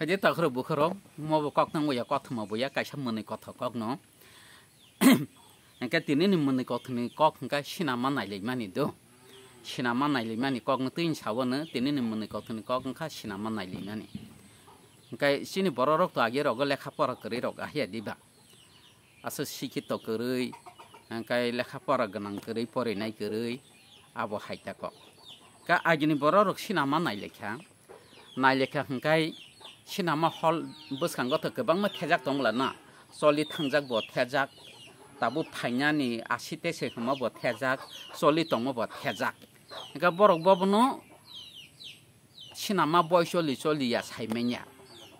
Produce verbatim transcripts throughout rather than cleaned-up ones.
Khaidi takhro bukhoro, mo bo kok nang ya, kothoma bo ya, kaisa mwnwi kothok kok no. Hingke tini ni mwnwi kothoni kok hingke sinama nailaimani do. Sinama nailaimani kok no twi sawo no, tini ni mwnwi kothoni kok hingke sinama nailaimani. Hingke chini borok rok to agi rogo lekha pora kwrwi rok ahiya diba. Aswk sikhito kwrwi, hingke lekha pora gwnang kwrwi, porinai kwrwi, abo hai ta kok. Ka agini borok rok sinama nailaikha. Nailekha hingkai sinama hall bwskango to kwbangma thejak tongla na, choli thangjak bo thejak, tabuk phainani asi tese hwnma bo thejak, choli tongma bo thejak. Hingke borok bo bono sinama boi choli choli ya saimanya,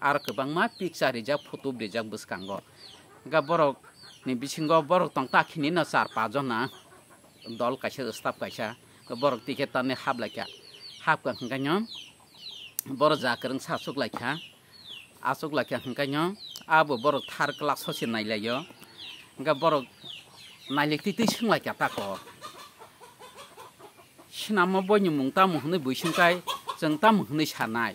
aro kwbangma picture rijak, photo rijak bwskango. Hingke borok ni bisingo borok tong ta khini no char pa jona. Dol kaisa, staff kaisa, borok ticket tanwi haplaikha. Hapkha hwnkhe no borok ja kwrwngsa achuklaikha. Achuklaikha hwnkhe no abo borok thar class o se nailaio. Hwnkhe borok nailik twi twi swnglaikha tako. Sinama boini mung tamo hwnwi buisingkai chwng tamo hwnwi sanai.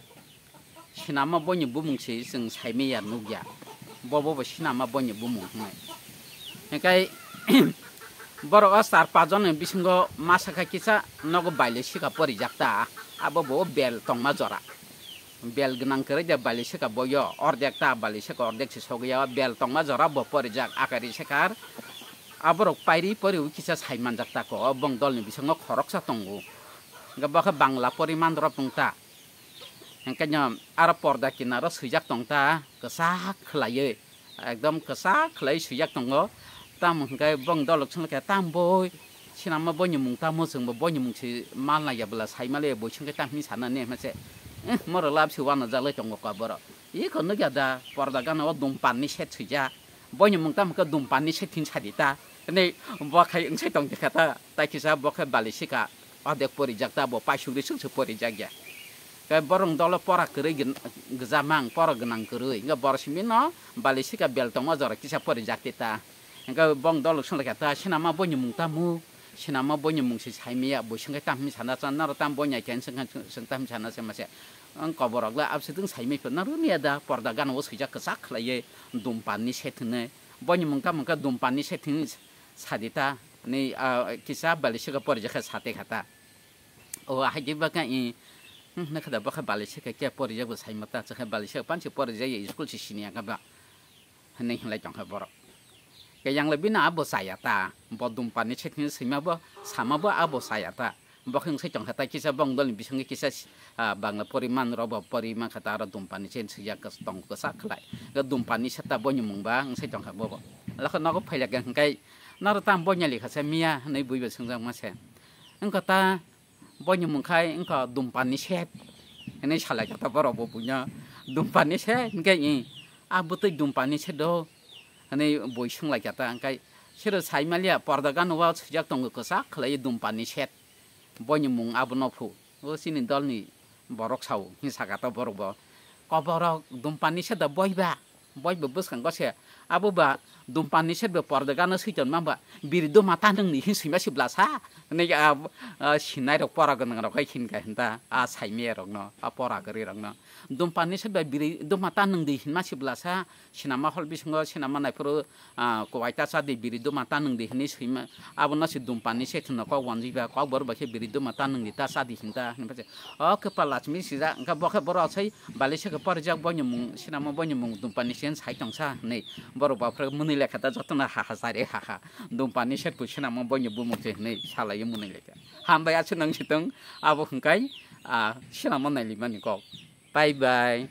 Sinama boini bumung se chwng saimaya nukya. Bobo bo sinama boini bumung hwnwi. Hingkai borok o char pajon ni bisingo masa kha kisa nogo bailoi sika porijak ta. Abo bo bel tongma jora. Bel gwnang kwrwi de bailoi sika boyo, ordek ta bailoi sika ordek se sogwi ya. Bel tongma jora bo porijak akari sekar. Aborok pairi poriwi kisa sai manjak ta ko. O bong dol ni bisingo khoroksa tongo. Hingke bo khe Bangla poriman rok wng ta. Hingke no aro porda kinaro swijak tong ta, kwchak khwlaiwi, ekdom kwchak khwlaiwi swijak tongo. Tamo hingke bong dolok swngkhe, "Tam boi, sinama boini mung tamo?" Chwngbo boini mung se mal naiya bwla, sai maliya boi swngkhe tam hinwi sana ne hwnse. "Eh, moro lab se wano jalai tongo ka borok." Iko nukya da, porda gana o dum panni set swijak. Boini mung tamo khe dum panni set hin sadi ta. Hwnwi bo khai wngsai tong kha ta, tai kisa bo khe bali sika. Odek porijak ta bo paisugri suk suk porijak ya. Khe borok dolo pora kwrwi gwn-, gwjamang, pora gwnang kwrwi. Hingke borok simi no bali sika bel tongma jora kisa porijak ti ta. Hingke bong dolo swnglaikha ta, "Sinama boini mung tamo? Sinama boini mung se saimaya, bo swngkhe tam hinwi sana chan, naro tam boini khe swng, swng tam hinwi sana se mase." Ang koborok le abse tong saimai pho, naro niya da, porda gana o swijak kwchak khwlaiwi, dum panni set hinwi. Boini mung tamo khe dum panni set hinwi sadi ta, ni, ah, kisa bali sika porijak khe sate kha ta. O, hai di ba khe, i, hmm, hwnwi khe da bo khe bali sika khe porijak bo sai ma ta, chakhe bali sika pansi porijak ya, school se sini ya khe ba, hwnwi hwnlai tong kha borok. Khe yang le bini abo chaya ta, bo dum panni se thini swima bo, sama bo abo chaya ta. Bo khe wngsai tong kha ta, kisa bong dol ni bisingni kisa, ah, Bangla poriman rok bo poriman kha ta, aro dum panni se swijak tong kwchak khwlai. Khe dum panni se ta boini mung ba wngsai tong kha bo bo. Lakha nogo phailak khe hwnkhe, "Naro tam boini likha se miya?" hwnwi bui bo swngjak ma se. Wngkha ta, boini mung khai wngkha dum panni set. Hwnwi salai kha ta borok bo buino, "Dum panni set?" hwnkhe, "Ih, a bwtwi dum panni set do," hwnwi bui swnglaikha ta. Hwnkhe sero sai maliya, porda gana o swijak tongo kwchak khwlaiwi dum panni set. Boini mung abono phu. O chini dolni borok sao, hwnwi sakha ta borok bo. Koborok dum panni set da boi ba? Boi bo bwskango se, abo ba dum panni set bo porda gana switon ma ba, "Biri duma ta nwngni," hin swima se bwlasa. Hwnwi a, a, sinai rok pora gwnang rok hai hin kha hinta, a saimaya rok no, a pora kwrwi rok no. "Dum panni set ba biri duma ta nwngdi," hinma se bwlasa, sinama hall bisingo sinama naiphuru, a, "Kuwai ta cha di, biri duma ta nwngdi," hinwi swima, abono se dum panni set hwnno kok wanjwi ba, kokborok bai khe, "Biri duma ta nwngdi, ta cha di," hinta, hinba se, "O kwpal lachimi sijak," hwnkhe bo khe borok sai Bali saka porijak boini mung, sinama boini mung Dumpani sen sai tongsa hinwi. Borok baphra mwnwi lekha ta jotono ha ha chari ha ha. Dumpani set bo sinama boini bumung se hinwi salaiwi mwnwi lekha. Hambai aswk nang sitwng abo hwnkhe, ah, sinama nailimani kok. Bye bye.